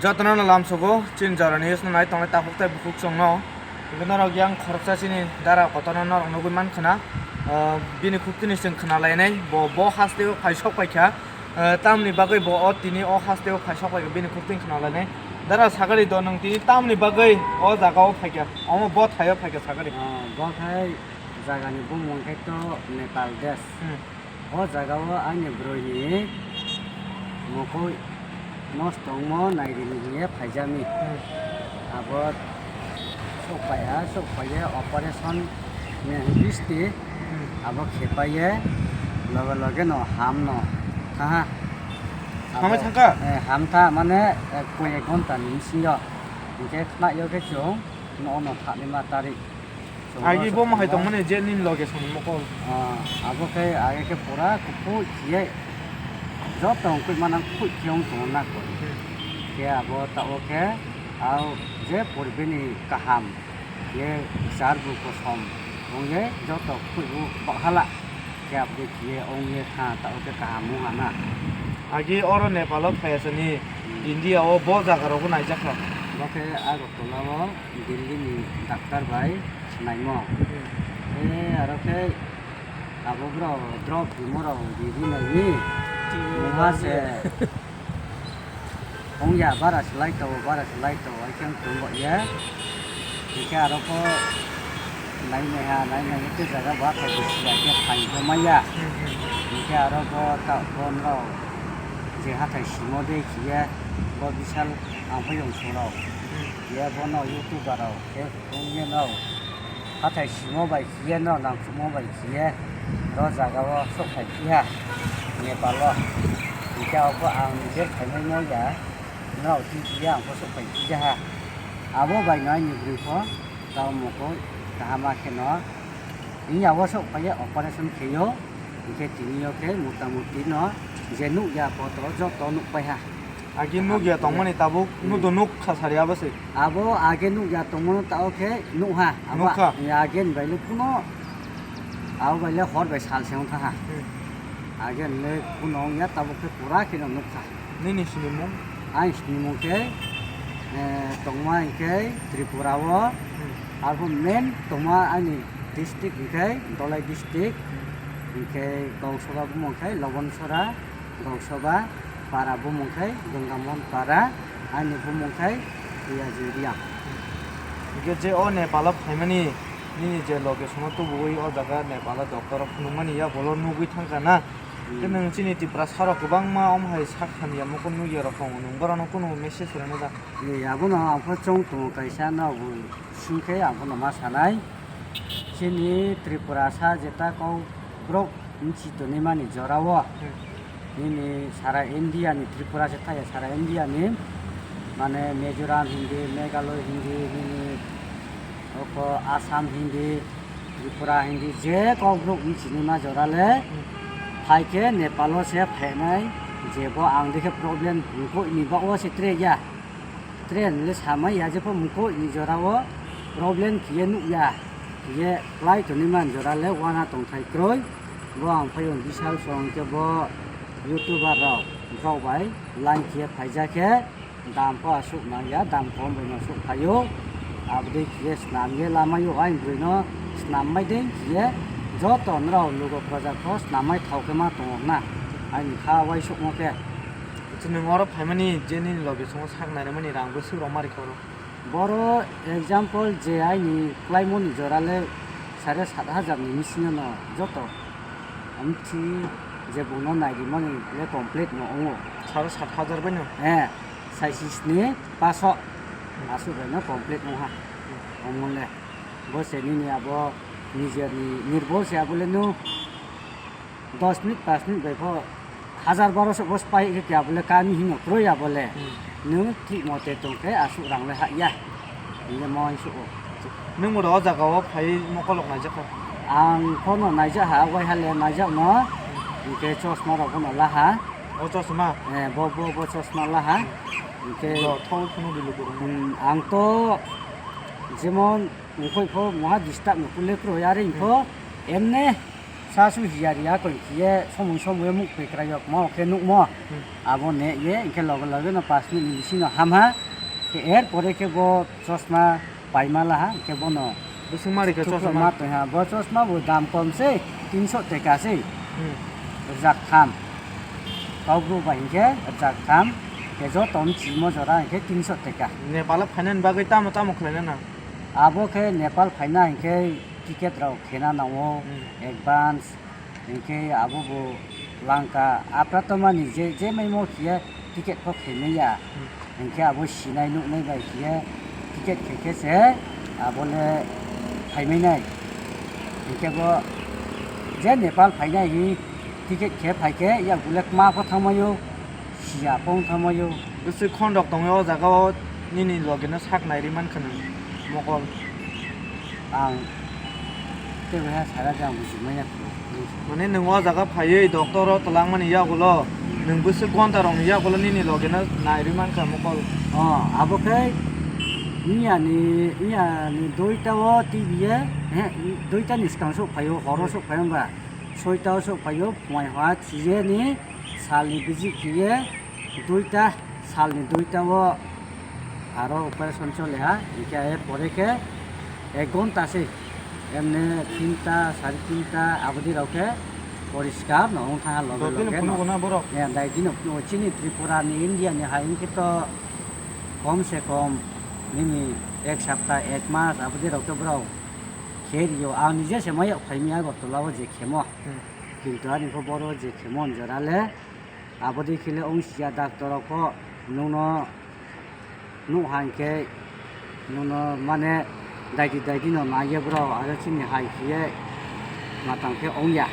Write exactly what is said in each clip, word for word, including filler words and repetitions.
Jotono no lamsogo, chini jora ni news no nai tongnai takhuk tei bukhuk chwngno. Hwnkhe norok yang khoroksa chini dara kotorno norok nugwi mankha na, ah, bini khuktini chwng khna lainai, bo, bo hasteo phai sok paikha, ah, tamni bagwi bo o tini o hasteo phai sok paikha, bini khuktini khna lainai. Dara sakari do nwng tini tamni bagwi o jaga o phaikha, omo bo thaio phaikha sakari. Ah, bo khai jagani bumung khe to Nepal desh. Hmm. O jaga o ani bwrwi ni mokol nosto wngmo nai rini hiye phaijami. Hmm. Abo sok paiya, sok paiye operation ni bisti Hmm. abo khepaiye loge loge no ham no thaha. Hamai Abo, thangkha? Eh, ham tha mane, eh, koi ek ghonta ni bisingo. Hinkhe khna yo khe chwng no ono thani ma tarik. Agi bo mahai tongmani je nini loge songni mokol. Ah, abo khe age khe pura kuphuk khiye joto wngkuk mana kuphuk khiye wng tongo na koi. Hmm. Khe abo ta o khe au je poribe ni kaham ye char bu kosom wngye joto kuphuk bo hala khe abo khe khiye wngye kha ta o khe kaham wng ha na. Agi oro Nepal o phai asani Hmm. India o bo jaga rogo naijak kha. Bo khe Agartala o Delhi ni doctor bai naimo. Hmm. E, aro khe abo borok drop rimo rok riri naini. Tini mungha se ongya bara se lai tao, bara se lai tao, ai khe wng tong ya. Hingkhe aro kho nai naiha, nai naiha khe jaga ba khe bisi ya khe phai khe maya. Hmm, hmm. Hingkhe aro bo ta, bo norok je hathai simo de khiye, bo bisal ang phai yong sorok. Hmm. Ye bono YouTuber rok khe wngya no hathai simo bai khiye no nangkukmo bai khiye ro jaga o sok phai phiha Nepal o. Hingke abo ang je khaimai no ya no twi khiye ang bo sok phai phijaha. Abo bai no ani bwrwi pho tamo kho kaham khe no wngya o sok phaiye operation kheyo. Hingke tini o khe mota moti no je nukya photo joto nukpaiha. Agi nukya tongmani tabuk Hmm. nudo nuk kha sari abo se. Abo age nukya tongmano ta o khe nukha. Abo Nukha? Age ni baile kuno abo baile hor bai sal se wngkha ha. Hmm. Age ni kuno wngya tabuk khe pura khe no nukha. Nini sinimung? Ang sinimung khe, eh, tongma hingkhe Tripura o. Hmm. Arbo main tongma ani district hingkhe Dholai district. Hmm. Hingkhe Gausora bumung khe Lobonsora. Gausaba para bumung khai Gangamon para, ani bumung khai Riyaji Riya. Hingke je o Nepal o phaimani nini je location o tubui o jaga Nepal o doctor o phunukmani ya bolo nugui thangkha na. Hmm. Tei nwng chini Tiprasa rok kwbangma omo hai sak hamya mokol nukya rok tongo, nwng borok no kunu message rwna da? Ni abono ang pho chong tongo kaisa no bo sing khai ang pho no ma sanai. Chini Tripura sa jeta kok borok bisi tonwi mani jora o. Hmm. Nini sara India ni Tripura se thaya sara India ni mane Mizoram hindi, Meghalaya hindi, nini oko Assam hindi, Tripura hindi je kok borok bisi ni ma jora le Hmm. phai khe Nepal o se phainai je bo ang dikhe problem ko ni ba o se tre ya. Train le samai ya, jepho muko ni jora o problem khiye nukya, khiye klai toni man jora le wana tongthai kroi. Bo ang phaio bisal song khe bo YouTuber rok, rok bai line khiye phaijak khe dam pho asuk nang ya, dam kom bai no asuk phaio. Abdei khiye snam ye lama yo ain bwrwi no snam mai dei khiye joto nrao lugo project pho snam mai thao khe ma tongo na, aini kha waisuk mo khe. Chini nwng oro phaimani je nini loge songo sak nainamani rang bwswk rok ma rikha oro? Boro example je aini klaimoni jora le sare sat hajar ni bisingo no joto. Amthi je bono nairimani le complete no wngo. Sare sat hajar bai no? Eh, saisi sni paso aswk bai no complete wngha. Omo le bo se nini abo nijeni nirbol se abo le no. Dos minute, pas minute bai pho hajar barosho bo spai khe kya bole kami hino kroi ya bole. Hmm. Nwng thik mote tong khe aswk rang le ha ya. Hingke mo suko. Nwng bo o jaga o phai mokolok naijak kha? Ang phono naijak ha, wai ha le naijak no. Hingke chosma rok phono la ha. O chosma? Eh, bo, bo, bo chosma la ha. Hingke Bo thok phunuk di lukurok. Hmm, ang to jemon wngkhoi pho moha disturb no kule kroi are pho Hmm. emne Sasu hiya riya koi kiye somung somung muk pekra yok mo khe nuk mo. Hmm. Abo ne ye, hingkhe loge loge no pas minute ni bisingo hamha. Khe er pore khe bo chosma paima laha, hingkhe bono Bising mari khe chosma. Ma tongha. Bo chosma bo dam kom se, tinso teka se. Hmm. Rijak tham. Kok bru ba hingkhe rijak tham. Khe joto ni chimo jora hingkhe tinso teka. Nepal o phainani bagwi tamo tamo khlaina na? Abo khe Nepal phaina hingkhe ticket rok khena nango, hmm, advance, hingkhe abo bo langka, apra tomani je, je maimo khiya ticket kok khe manya, hmm, hingkhe abo sinai nuknai bai khiya ticket khe khe se abo le phaimai nai, hingkhe bo je Nepal phainai hi ticket khe phaikhe yakgule kma pho thangmaio. Siya pong thangmaio. Bwswk khondok tongwi o jaga o nini loge no sak nai ri mankha nwng mokol. Ang tei beha sara jang buji manya kho. Mane nwng o jaga phaiwi doctor o twlangmani yagulo nwng bwswk gonta rokni yagulo nini loge no nai ri mankha mokol. Oh, abo khe miya ni, miya ni duita o T V e, he, duita ni swkang sok phaio, horo sok phaio ba, soita o sok phaio, phunai ha thiye ni. Salni visit khiye duita, salni duita o aro operation chole ha, hingkhe ayer pore khe ek ghonta se, emne tinta, sari tinta aboni rok khe poriskar no wng tha loge loge no. Dai dino phunuk o chini Tripura ni, India ni hai hingkhe to kom se kom nini ek sapta, ek mas aboni rok khe borok khe rio. Ang nije se mayok phaimya Agartala o je khemo. Hmm. Kintu ani khe boro je khemo jora le. Aboni khe le wng sia doctor rok pho nwngno nuk hai khe nwngno mane daidi daidi no naiye bro, aro chini hai khiye matang khe wng ya.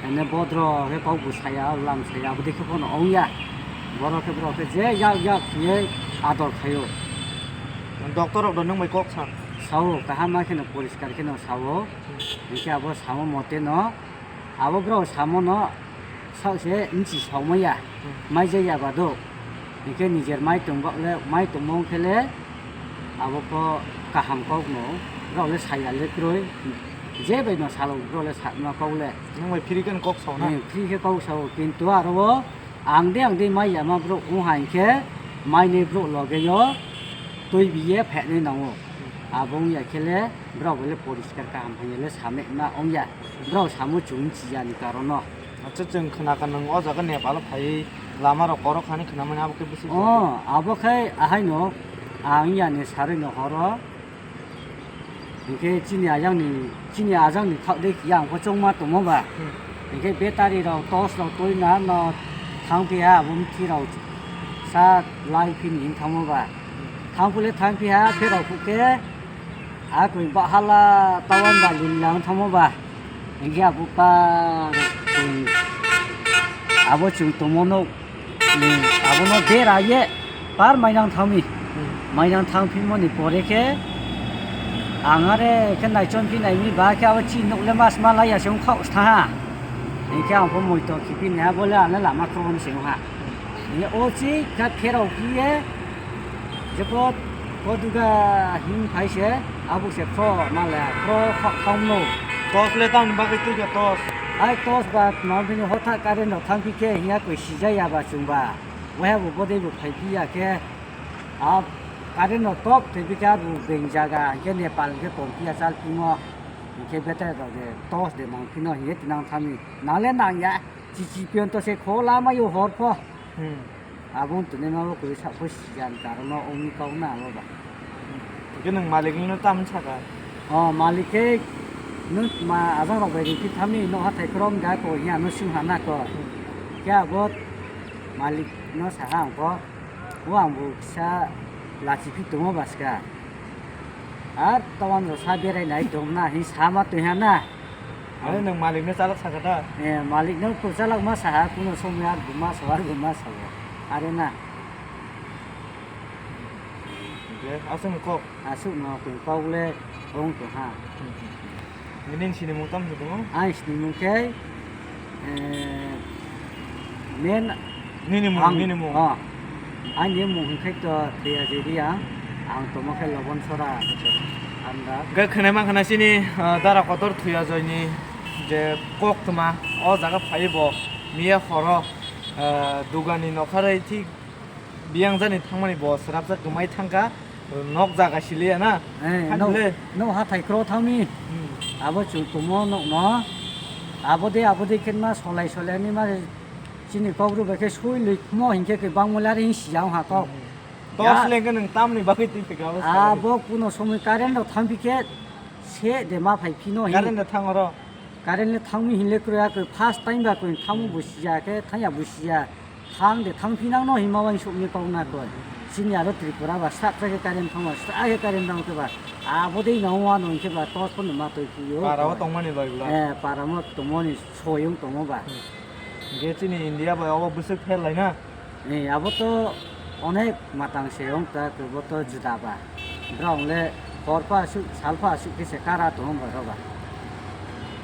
Ene bodro khe kok bwsaya, lam saya, aboni khe bono wng ya. Borok khe borok khe je yak yak khiye ador khaio. Doctor rok do nwng bai kok sa? Sao, kaham ma kheno poriskar kheno sao. Hinkhe abo samo mote no Abo borok samo no sak se nchi saumaya, hmm, mai jaya ba do. Hinkhe nijer mai tong ba le, mai tongmo wng khe le abo kho kaham kok no borok le saya le kroi. Je bai no salo borok le sakma kok le. Nwng bai free khe kok sao na? Hmm, free khe kok sao, kintu aro o ang de ang de mai ya ma borok wng hai khe mai ni borok loge yo twi biye phek nai nango. Abo wng ya khe le borok bai le poriskar kaham hai ya le same ma wng ya. Borok samo chwng chiya ni karon no. Acha, chwng khna kha nwng o jaga Nepal o phaiwi lama rok korok hani khna mani abo khe bwswk. Oh, abo khe ahai no ang yani sarwi no horo. Hinkhe chini ayang ni, chini ajang ni khak de khiya ang kho chongma tongma ba. Hmm. Hinkhe battery rok, torch rok twi na no thang phiya abo mthi rok sa lai phini hin thangma ba. Hmm. Thang phule thang phiya pherok khe A koi ba hala tawan ba lil lang thamo ba. Hingke abo pa, hmm, abo chwng tongmo no, hmm, abono bera ye par mainang thangmi. Hmm. Mainang thang phimoni pore khe ang are khe naichom phi naimi ba khe abo chi nok le mas ma lai ya se wng kha tha. Hingke ang pho moito khipi ni ha bole ang le lama khoroknwi se wng ha. Hingke o chi kha pherok phi ye. Jepot, o duga him phai se, abo se pro male, pro kha-, khaung no. Tos le tamni bagwi twi kha tos? Ai tos ba tma bini hotha current rok thang phi khe hiya koi sijaya ba chwng ba. Waiha bo bodei bo phai phi ya khe, a current rok tok thwi phi khe abo beng jaga, hinkhe Nepal hinkhe tong phi ya chal phimo, hinkhe betai rok de tos de mang phino hinkhe tinang thani. Nang le nang ya, chichi pion to se kho lama yo hor pho. Hmm. Abo wng tongnaima bo kwrwi sakbo siyan karon no wngwi kok na abo ba. Hwnkhe nwng malik no tamo saka? O malik khe nwng ma ajang rok bai rikhi thamni no hathai kwrwng ga ko hiya no swng ha na ko. Hmm. Khe abo malik no saha ang ko. O ang bo kisa lachi phi tongo ba ska. Ar tawan rok sa berai nai tong na hin sama twi ha na. Are nwng malik no chalak saka da? Eh, malik no to chalak ma saha, kuno somoi ar buma sa, ar buma sa. Are na. Je, aswk ni kok? Aswk no kok le ong to ha. Nini sinimung tam se tongo? Ai sinimung khe, eh, men Nini mung, ang, nini mung. Oh, ani mung hwnkhe to Thwiya Joy Reang, ang tongma khe Lobon Sora, anda. Hwnkhe khwnai mankha na chini, ah, dara kotor Thwiya Joy ni Je koktwma o jaga phai bo miya horo, eh, dugani nokharwi thik biyang jani thangmani bo swrapsa kwmai thangkha, nok jaga siliya na. Eh, Thang nok, le. Nok hathai kro thangmi. Hmm. Abo chwng tumo nok no. Abo de, abo de khenma solai solai ni ma chini kok ru bai khe sui lui mo hinkhe ke bangmala ring siyang ha kok. Hmm. Ya. Tos lengkhe nwng tamni bagwi twi phika abo Ah, sari. Bo kuno somoi current rok thangpi khe se de ma phai phino hin. Current da thang oro. Current le thangmi hinle kroya koi first time ba koi thangmo bo siya khe thangya bo siya. Thang de thang phinang no hima wangsuk ni kok na koi. Sini aro Tripura ba sak sak khe current thangma sak khe current thang khe ba. Abo dei no wa no khe ba tos pho no ma toi phiyo. Para o tongmani loi bla. Eh, para mo tongmoni soyung tongmo ba. Hmm. Ge chini India bai obo bwswk pher lai na. Ni abo to onek matang se wng ta, kebo to juda ba. Brao le hor pha aswk, sal pha aswk khe se kara tongo borok ba.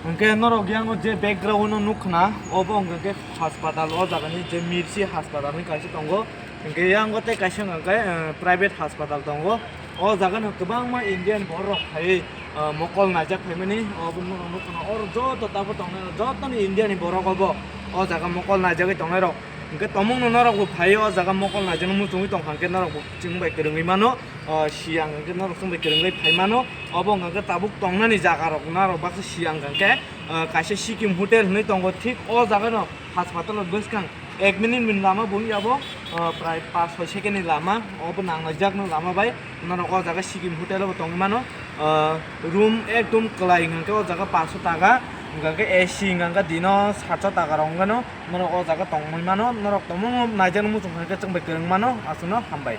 Hwnkhe norok yang o je background no nukha na, obo hwnkhe khe hospital, o jaga ni je Mercy hospital hinwi kaisa tongo. Hwnkhe yang o tei kaisa hwnkhe, eh, private hospital tongo. O jaga no kwbangma Indian borok rok phaiwi, ah, mokol naijak phaimani, obo norok nukha na, oro joto tabuk tongnai rok, joto ni India ni borok obo o jaga mokol naijagwi tongnai rok. Hwnkhe tomung no norok bo phaiwi o jaga mokol naijakno muchungwi tongkha hwnkhe norok bo chwng bai kwrwngwi mano, ah, siyang hwnkhe norok chwng bai kwrwngwi phai mano. Obo hwnkha khe tabuk tongnani jaga rok norok baksa siyang hwnkhe, ah, kaisa Sikkim hotel hinwi tongo, thik o jaga no hospital o bwskang. Ek minute ni lama bo wngya bo, ah, prai paanch soi second ni lama, obo nanglaijak no lama bai. Norok o jaga Sikkim hotel o bo tongwi mano, ah, room ekdom kwlai hwnkha khe o jaga paanch soi taka, hwnkha khe A C hwnkha khe dino saat soi taka rok wngkha no, norok o jaga tongwi mano, norok tongmung naijakno muchung kha khe chwng bai kwrwng mano, aswkno hambai.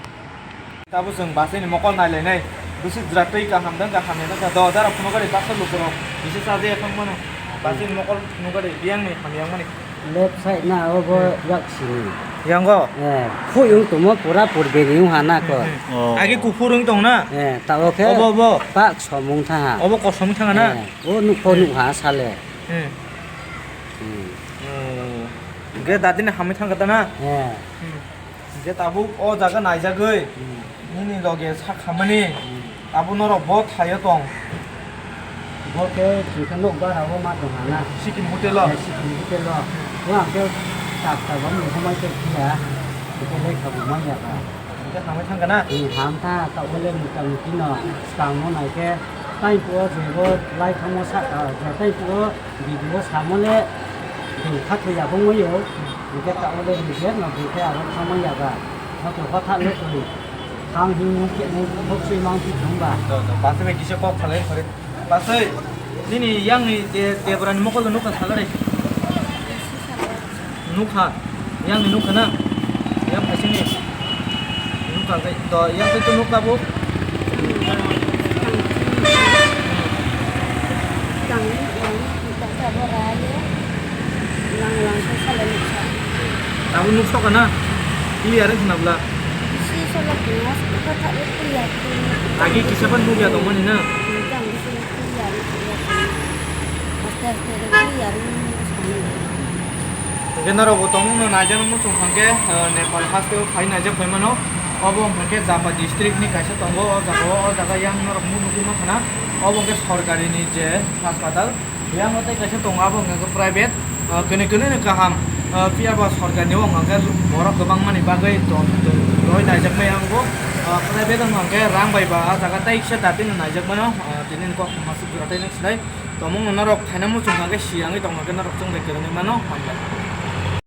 Tabuk chwng bus ni mokol nailainai. Bwswk jwra twi kaham da, kaham ya da, do jara phunukari baksa lukurok bisi chajakya thang mano. Bus ni mokol phunukari biyang ni hamya mani. Left side na obo Hmm. yak sini. Yango? Eh, phui wng tongmo pura purbe ni wng ha na ko. Hmm, hmm. Oh. Agi kuphur wng tong na? Eh, ta o khe Obo, obo. Pak somung tha ha. Obo kosom thang na? Eh, o nuk pho Hmm. nuk ha sale. Hmm. Hmm. Oh. Ge dadi na hamwi thang kata na? Eh. Hmm. Hwnkhe tabuk o jaga naijagwi Hmm. nini loge sak khamani Hmm. tabuk norok bo thaio tong. Bo khe chwngkhe nok bara o ma tong hana. Sikkim hotel o? Eh, Sikkim hotel o. Bo ang khe tak tak bo mungkha mai khe phiya. Hwnkhe lekha bo manya ba. Hwnkhe hamwi thangkha na? Ni ham tha, tabole muta muti no swkang no nai khe tai po je bo lai thangmo saka je tai po Video samo le ding kha thwi ya bung yo. Hingke ta o le reject no ding khe aro thangma ya ba. Hoto hotha le twi. Thang hing hing khe nung thok sui mang phi thang ba. To, to, pasai bai kisa kok salai kore. Pasai, nini yang ni de, Debra ni mokol no nukha salai. Nukha, yang ni nukha na? Yang phaising ni. Nukha khe, to, yang khe to nukha bo? Tamo nukha na? Clear wngkha na bla? Agi kisa ban nukya tongmani na? Aste aste clear wngkha. Hingke norok bo tongmung no naijak muchung hingke, eh, Nepal haste o phai naijak pai mano. Obo hingke Japa district ni kaisa tongo, o jaga o, o jaga yang norok mung nugui mankha na. Obo hingke sorkari ni je haspatal, yang o tei kaisa tongo, abo hingke private, eh, kene kene ni kaham, eh, phiya ba sorkar ni o hingke borok kwbang mani bagwi to, to, roi naijak pai ang bo, eh, private o hingke rang bai ba, ah jaga tei kisa dati no naijak mano, eh, tini ni kok masuk jora tei nang sinai. Tomung no norok phaina muchung hingke siyangwi tongma khe norok chwng bai kwrwngwi mano, hambai.